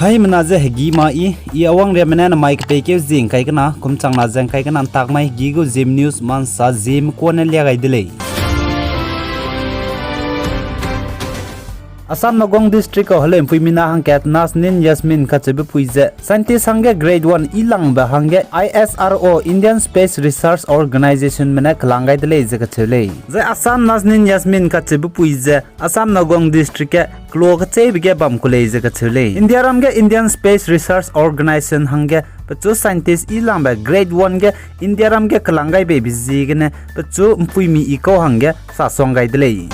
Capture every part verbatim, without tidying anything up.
Haimena ze hegî ma i, i awangriamme ne namai kepeikeu zie ngkai kena, kumchang na ze ngkai kena ntak mai hegî gu Zeme News mansa Zeme kuâ ne lia gai de lei. Assam Nagaon District kau heleumpui mina hangkat Nazneen Yasmin kacheube pui ze scientist hangge grade one i langbe hangge I S R O, Indian Space Research Organizationme ne kelang gai de lei ze kacheu lei. Zai Assam Nazneen Yasmin kacheube pui ze Assam Nagaon District ge kelo kecheîbe ge bam ku lei ze kacheu lei. Indiaram ge Indian Space Research Organization hangge pechu scientist i langbe grade one ge Indiaram ge kelang gai beibe ziegene pechu mpuimi i kau hangge sasuang gai de lei.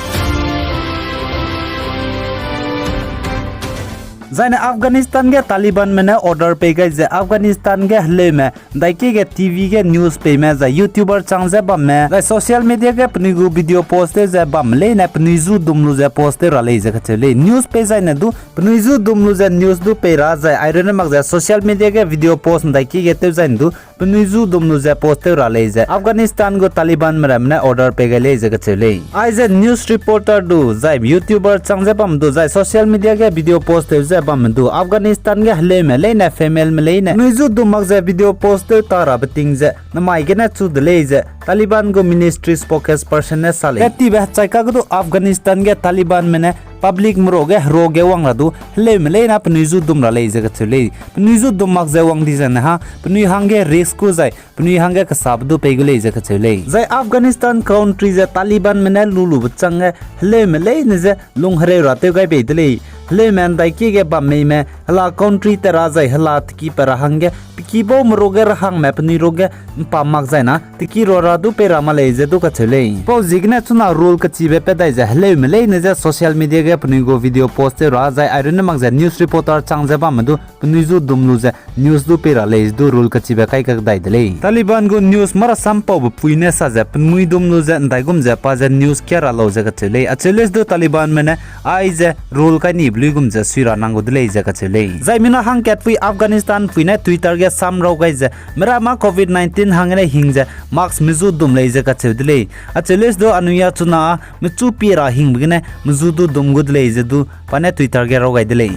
Zaine Afghanistan ge Talibanme ne order pei gai ze Afghanistan ge heleume ndaiki ge T V ge news peime zai YouTuber chang ze bamme zai social media ge penui gu video post tew ze bamme leine penui zu dum lu ze post tew ra lei ze kacheu lei. News pei zaine du penui zu dum lu ze news du pei ra zai airunne mak ze social media ge video post ndaiki ge tew zaine du penui zu dum lu ze post tew ra lei ze Afghanistan gu Talibanme ramme ne order pei gai lei ze kacheu lei. Aize news reporter du zai YouTuber chang ze bamme du zai social media ge video post tew ze bamme du Afghanistan ge heleume leine femaileme leine penui zu dum mak ze video post tew ta rabe ting ze namai gene chu de lei ze Taliban gu ministry spokesperson ne sa lei. Tat tibe hechai kage du Afghanistan ge Talibanme ne publicme ruage herua ge wang ra du heleume leine penui zu dum ra lei ze kacheu lei. Penui zu dum mak ze wang di zaine ha penui hangge risk gu zai penui hangge kesabe du pei gu lei ze kacheu lei. Zai Afghanistan country ze Talibanme ne lu lube changge heleume leine ze lung hereu ra tew gai bei de lei. Heleume ndaiki ge bammeime hela country te ra zai hela tekipat ra hangge pekibaume ruage rahangme penui ruage mpam mak zaina teki rua ra du pei ra ma lei ze du kacheu lei. Pau ziegene chuna rule kechibe pat dai ze heleume leine ze social media ge penui gu video post tew ra zai airunne mak ze news reporter chang ze bamme du penui zu dum lu ze news du pei ra lei ze du rule kechibe kai kakdai de lei. Taliban gu news marasam paube pui ne sa ze penui dum lu ze ndaigum ze pa ze news kia ra lau ze kacheu lei. Acheu lei du Talibanme ne aize rule kai nibe luigum ze sui ra nang gu de lei ze kacheu lei. Zai mina hangkatpui Afghanistan pui ne Twitter ge sam rau gai ze meramme covid nineteen hangge ne hing ze mask mezu dum lei ze kacheu de lei. Acheu lei du anui a chuna mechu pie ra hingbe gene mezu du dum gu de lei ze du pa ne Twitter ge rau gai de lei.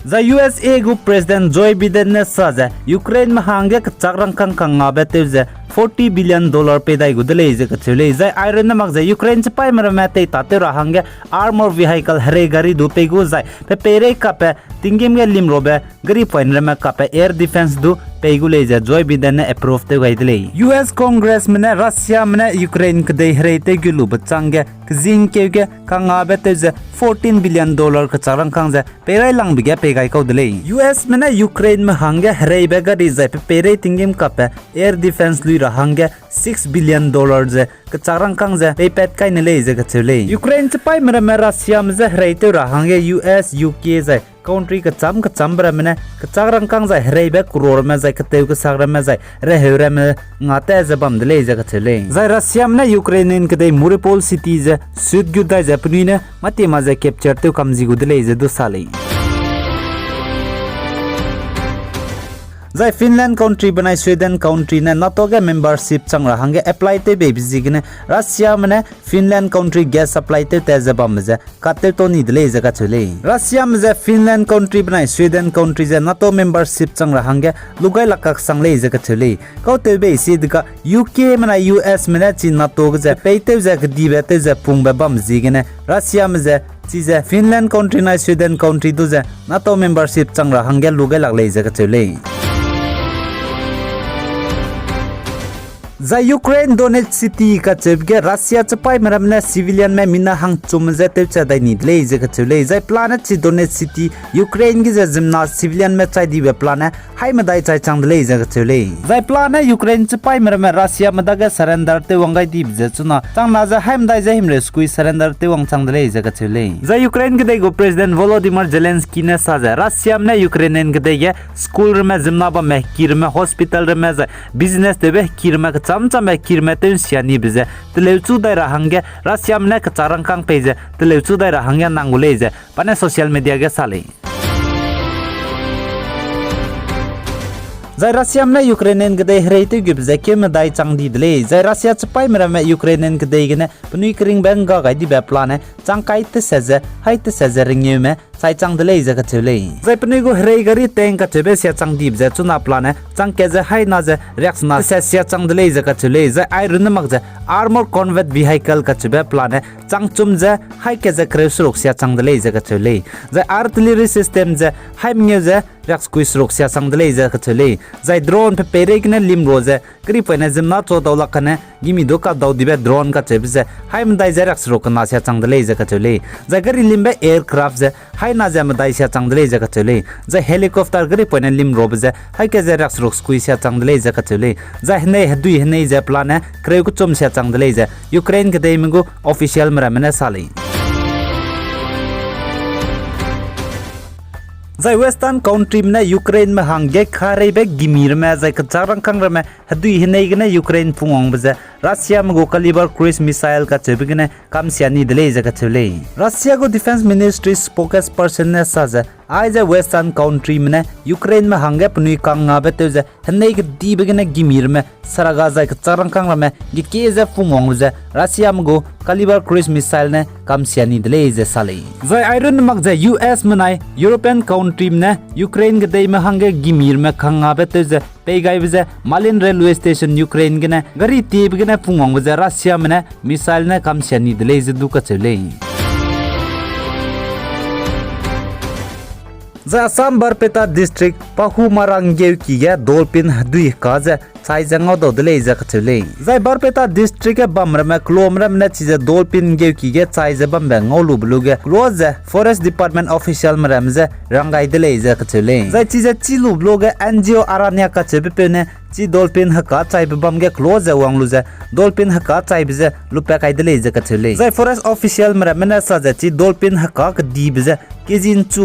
Zai U S A gu President Joe Biden ne sa ze Ukraineme hangge kechâk rangkâng kangngabe tew ze forty billion dollar pei dai gu de lei ze kacheu lei. Zai airunne mak ze Ukraine chipaîme ramme teitatew ra hangge armor vehicle herei gari du pei gu zai pe peirei kape tinggîm ge limrobe gari poine ramme kape air defence du pei gu lei ze Joe Biden ne approve tew gai de lei. U S Congressme ne Russiame ne Ukraine kedei hereitew gu lube changge kezingkeu ge kangngabe tew ze fourteen billion dollar kechâk rangkâng ze peirailangbe ge pei gai kau de lei. U Sme ne Ukraineme hangge hereibe gari zai pe peirei tinggîm kape air defence lui ra hangge six billion dollar ze kechâk rangkâng ze peipat kai ne lei ze kacheu lei. Ukraine chipaîme ramme Russiame je hereitew ra hangge U S, U K zai country kechâm kechâmbe ramme ne kechâk rangkâng zai hereibe crore ramme zai ketew kesak ramme zai reheu ramme ngate ze bam de lei ze kacheu lei. Zai Russiame ne Ukrainian kedei Mariupol city ze shoot gu dai ze penui ne mâtie ma ze capture tew kam zi gu de lei ze du sa lei. Zai Finland country benai Sweden country ne NATO ge membership chang ra hangge apply tew beibe ziegene Russiame ne Finland country gas supply tew tat ze bambe ze katew tau ni de lei ze kacheu lei. Russiame ze Finland country benai Sweden country ze NATO membership chang ra hangge lugailak kaksang lei ze kacheu lei. Kau tew bei si dega U Kme nai U Sme ne chi NATO ge ze peitew ze kedibe tew ze pungbe bam ziegene Russiame ze chize Finland country nai Sweden country du ze NATO membership chang ra hangge lugailak lei ze kacheu lei. Zai Ukraine Donetsk city kacheube ge Russia chipaîme ramme ne civilianme mina hangchum ze tewcha dai ni de lei ze kacheu lei. Zai pelane chi Donetsk city Ukraine ge ze ziemmena civilianme chai dibe pelane haimedai chai chang de lei ze kacheu lei. Zai pelane Ukraine chipaîme ramme Russiame dage surrender tew wang gai dibe ze chuna changna ze haimedai ze himreu sekui surrender tew wang chang de lei ze kacheu lei. Zai Ukraine kedei gu President Volodymyr Zelensky ne sa ze Russiame ne Ukrainian kedei ge school ramme, ziemmena bamme heki ramme, hospital ramme zai business tewbe heki ramme, kechâm châmbe heki ramme tew nsia nibe ze teleuchu dai ra hangge Russiame ne kechâk rangkâng pei ze teleuchu dai ra hangge nang gu lei ze pa ne social media ge sa lei. Zai Russiame ne Ukrainian kedei hereitewgebe ze keu medai chang di de lei. Zai Russia chipaîme ramme Ukrainian kedei gene penui keringbe ngga gai dibe pelane chang kai teset ze, hai teset ze rengeume sai chang de lei ze kacheu lei. Zai penui gu herei gari tank kacheube sia chang dibe ze chuna pelane chang kat ze haina ze riaksena teset sia chang de lei ze kacheu lei. Zai airunne mak ze armor combat vehicle kacheube pelane chang chum ze hai kat ze kereu seruk sia chang de lei ze kacheu lei. Zai artillery system ze hai mengeu ze riaksekui seruk sia chang de lei ze kacheu lei. Zai drone pe peireigene limra ze garipoine ziemmena chu dau lak kane gimi du kadau dibe drone kacheube ze hai medai ze riakseruk kena sia chang de lei ze kacheu lei. Zai gari limbe aircraft ze haina ze medai sia chang de lei ze kacheu lei. Zai helicopter garipoine limrabe ze hai kat ze riakseruk sekui sia chang de lei ze kacheu lei. Zai henei hedui henei ze pelane kereu kechum sia chang de lei ze Ukraine kedeime gu officialme ramme ne sa lei. Zai Western countryme ne Ukraineme hangge kareibe gimi ramme zai kechak rangkâng ramme hedui henei gene Ukraine pungwangbe ze Russiame gu Kalibr cruise missile kacheube gene kamsia ni de lei ze kacheu lei. Russia gu Defence Ministry spokesperson ne sa ze, aize Western countryme ne Ukraineme hangge penui kangngabe tew ze henei kedibe gene gimi ramme saraga zai kechak rangkâng ramme gekie ze pungwangbe ze Russiame gu Kalibr cruise missile ne kamsia ni de lei ze sa lei. Zai airunne mak ze U S menai European countryme ne Ukraine kedeime hangge gimi ramme kangngabe tew ze peigaibe ze Malin railway station Ukraine gene gari tiebe gene pungwangbe ze Russiame ne missile ne kamsia ni de lei ze du kacheu lei. Zai Assam Barpeta District Pahumarang geuki ge dolphin hedui heka ze chai ze ngaudau de lei ze kacheu lei. Zai Barpeta District ge bamramme keloam ramme ne chize dolphin geuki ge chai ze bambe ngaulube luge kelo ze Forest Department officialme ramme ze rang gai de lei ze kacheu lei. Zai chize chî lube luge N G O Aranya kacheubepeu ne chi dolphin heka chaibe bam ge kelo ze wang lu ze dolphin heka chaibe ze lupat kai de lei ze kacheu lei. Zai forest officialme ramme ne sa ze chi dolphin heka kedibe ze kezi nchu